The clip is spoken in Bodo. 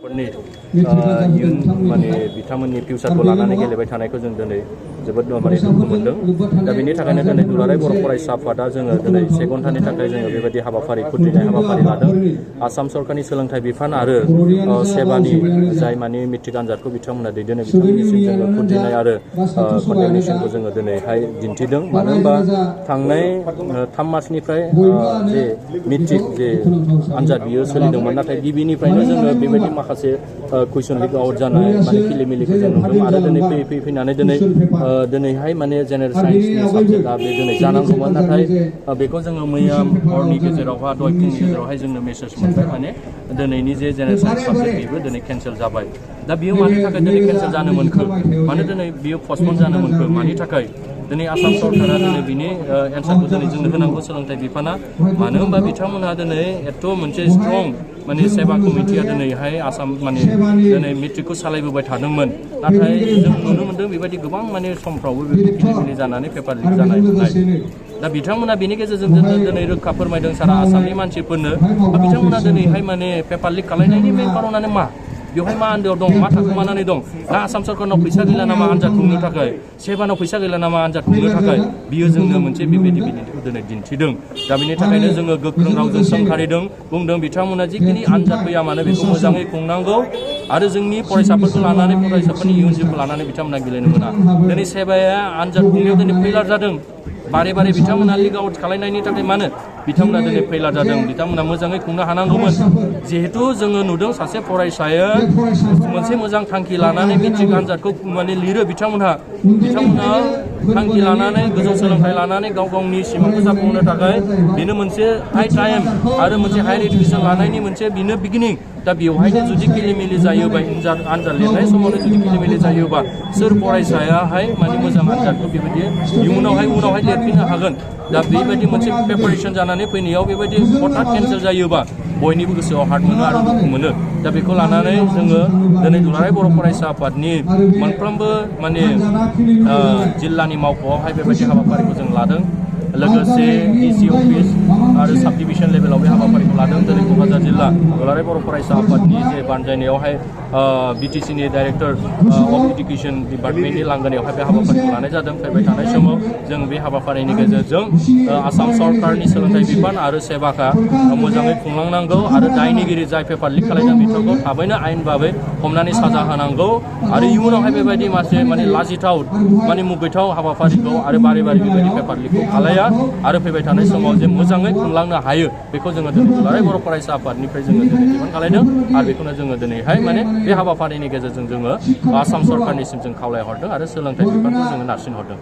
फरायसाफोरनि इयुन माने बिथांमोननि फिउचारखौ लानानै गेलेबाय थानायखौ जों दिनै जोबोद माने दुखु मोनदों। दा बेनि थाखायनो दिनै दुलाराय बर' फरायसा आफादा जोङो दिनै 1 घन्टानि थाखाय जोङो बेबायदि हाबाफारि खुद्रिनाय हाबाफारि लादों। आसाम सरकारनि सोलोंथाइ बिफान आरो सेबानि जाय माने मेट्रिक आनजादखौ बिथांमोना दैदेनो बिथांमोननिसिम जोङो खुद्रिनाय आरो कन्डेमनेसनखौ जोङो दिनैहाय दिन्थिदों। मानो होनबा थांनाय 3 मार्चनिफ्राय जे मेट्रिक जे आनजाद बियो सोलिदोंमोन, नाथाय गिबिनिफ्रायनो जोङो बेबायदि माखासे कुइसन लिक आउट जानाय माने खिलिमिलिखौ जों नुदों आरो दिनै फैनानै दिनैहाय माने जेनेरेल साइन्सनि साबजेक्टआ बे दिनै जानांगौमोन, नाथाय बेखौ जोङो मैया हरनि गेजेरावहा दहाय फुंनि गेजेरावहाय जोंनो मेसेज मोनबाय माने दिनैनि जे जेनेरेल साइन्स साबजेक्ट बेबो दिनै केन्सेल जाबाय। दा बियो मानि थाखाय दिनै केन्सेल जानो मोनखो, मानो दिनै बियो पस्टपन जानो मोनखो, मानि थाखाय दिनै आसाम सरकारा दिनै बिनि एन्सारखौ दिनै जोंनो होनांगौ सोलोंथाइ बिफाना। मानो होनबा बिथांमोनहा दिनै एथ' मोनसे स्ट्रं माने सेबा कमिटिया दिनैहाय आसाम माने दिनै मेट्रिकखौ सालायबोबाय थादोंमोन, नाथाय जों नुनो मोन्दों बेबायदि गोबां माने समफ्रावबो बेबायदि खिलिमिलि जानानै पेपार लिक जानाय नुनाय। दा बिथांमोना बेनि गेजेरजों दिनै रोखा फोरमायदों सारा आसामनि मानसिफोरनो बिथांमोना दिनैहाय माने पेपार लिक खालायनायनि मेन कारनानो मा, बेवहाय मा आन्दोआव दं, मा थाखोमानानै दं। दा आसाम सरकारनाव फैसा गैला नामा आनजाद खुंनो थाखाय, सेबानाव फैसा गैला नामा आनजाद खुंनो थाखाय, बियो जोंनो मोनसे बेबायदि बिदिन्थिखौ दिनै दिन्थिदों। दा बेनि थाखायनो जोङो गोख्रों रावजों सोंखारिदों, बुंदों बिथांमोना जिखिनि आनजाद फैया मानो बेखौ मोजाङै खुंनांगौ आरो जोंनि फरायसाफोरखौ लानानै फरायसाफोरनि इयुन जिउखौ लानानै बिथांमोना गेलेनो मोना। दिनै सेबाया आनजाद खुंनायाव दिनै फैलार जादों, बारे बारे बिथांमोना लिक आउट खालायनायनि थाखाय मानो बिथांमोना दिनै फैलार जादों। बिथांमोना मोजाङै खुंनो हानांगौमोन। जिहेतु जोङो नुदों सासे फरायसाया मोनसे मोजां थांखि लानानै मेट्रिक आनजादखौ माने लिरो, बिथांमोनहा थांखि लानानै गोजौ सोलोंथाइ लानानै गाव गावनि सिमांखौ जाफुंहोनो थाखाय बेनो मोनसे हाइ टाइम आरो मोनसे हायार इडुकेसन लानायनि मोनसे बेनो बिगिनिं। दा बेवहायनो जुदि खिलिमिलि जायोबा आनजाद लिरनाय समावनो जुदि खिलिमिलि जायोबा सोर फरायसायाहाय माने मोजां आनजादखौ बेबायदि उनावहाय लिरफिननो हागोन। दा बेबायदि मोनसे प्रिपारेसन जानानै फैनायाव बेबायदि हठाৎ केन्सेल जायोबा बयनिबो गोसोआव हार्ट मोनो आरो दुखु मोनो। दा बेखौ लानानै जोङो दिनै दुलाराय बर' फरायसा आफादनि मोनफ्रोमबो माने जिल्लानि मावख'आवहाय बेबायदि हाबाफारिखौ जों लादों। लोगोसे डिसि अफिस आरो साब डिभिसन लेभेलाव बे हाबाफारिखौ लादों। दिनै क'क्राझार जिल्ला दुलाराय बर' फरायसा आफादनि जे बानजायनायावहाय बिटिसिनि डाइरेक्टर अफ इडुकेसन डिपार्टमेन्टनि लांगोनायावहाय बे हाबाफारिखौ लानाय जादों। फैबाय थानाय समाव जों बे हाबाफारिनि गेजेरजों आसाम सरकारनि सोलोंथाइ बिफान आरो सेबाखा मोजाङै खुंलांनांगौ आरो दायनिगिरि जाय पेपार लिक खालायदों बिथांखौ थाबैनो आयेन बाबै हमनानै साजा होनांगौ आरो इयुनावहाय बेबायदि माने लाजिथाव माने मुगैथाव हाबाफारिखौ आरो बारे बेबायदि पेपार लिकखौ खालाया आरो फैबाय थानाय समाव जे मोजाङै खुंलांनो हायो बेखौ जोङो दिनै दुलाराय बर' फरायसा आफादनिफ्राय जोङो दिनै दिमान्ड खालायदों आरो बेखौनो जोङो दिनैहाय माने बे हाबाफारिनि गेजेरजों जोङो आसाम सरकारनिसिम जों खावलायहरदों आरो सोलोंथाइ बिफानखौ जोङो नारसिनहरदों।